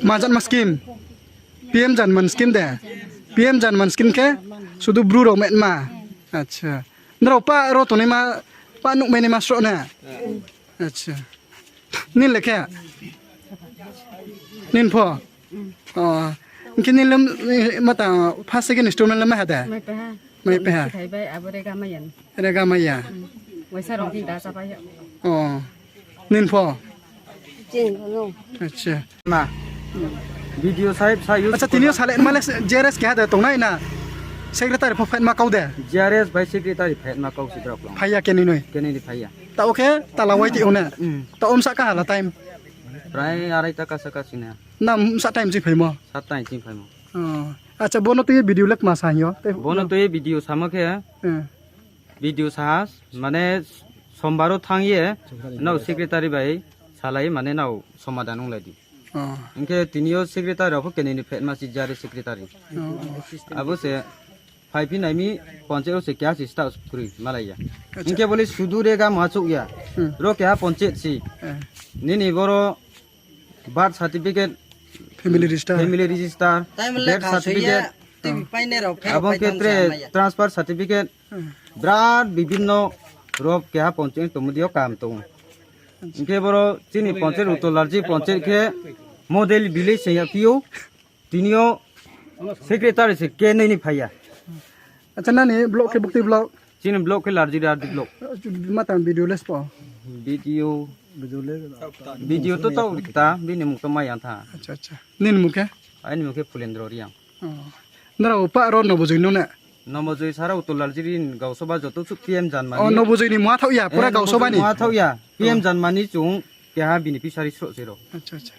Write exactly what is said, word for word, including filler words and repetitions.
Ma jat ma scheme? P M Janman scheme de. P M Janman scheme khe sudu bru rok metma. Acha. Nrao pa ro tongnai ma, pa nukmani ma sro na. Acha. Nin lekhe? Nin pho? Oh. Hingke nin lem, eh, mata first second installment lem ma hada? Mai peha. Mai peha. Khai bai abo rega mayan. Rega maya. Waisa rong da sa pai. Oh. Nin pho? Chin no. Acha. Ma. Video sahib sa use. Acha, tinio sale male J R S keha de tongnai na? Secretary pho phet ma kau de. J R S bai secretary phet ma kau si drop long. Phaiya keni noi. Keni di phaiya. Ta oke tala wai ti one. Hmm. Ta om sa ka hala time. Prai arai ta ka sa ka sina. Na sa time si phaimo. Sa time si phaimo. Oh. Acha, bono twi video lek ma sa yo. Bono twi video samo khe. Eh. Video sahas, mane sombaro thang ye, nao secretary bai salai, mane nao somadan wng lai di. Oh. Hingke tinio secretary rok kene ni phet ma si jare secretary. Oh, oh. Abo se phai phi nai mi ponche o se kya si sta kuri malai ya. Acha. Hingke bole sudu rega ma chuk ya. Hmm. Ro kya ponche si. Eh. Nini boro birth certificate, family register, family register, time death lekha certificate, suya, tei paine rok phai abang khe pai tre tang samaya. Transfer certificate, hmm, birat bibinno rok keha ponchayat tongmani o kam tongo. Hingke boro chini ponchayat Uttolarji ponchayat khe model village se ya phio, tinio secretary se kenai ni phaiya. Acha, nani block khe bukti block? Chini block khe Larjiri R D block. Matang video les po? Video. Video to tau ta, bini mung to mai yang tha. Acha, acha. Nini mung khe? Aini mung khe Pulendra Riang. Oh. Nara upa ro no bujui no na? No bujui sara Uttolarjiri Gausaba joto su P M Janmani. Oh, no bujui ni mwa thau ya, pura Gausaba ni. Mwa thau ya, P M Janmani chung keha bini pisari sro siro. Acha, acha.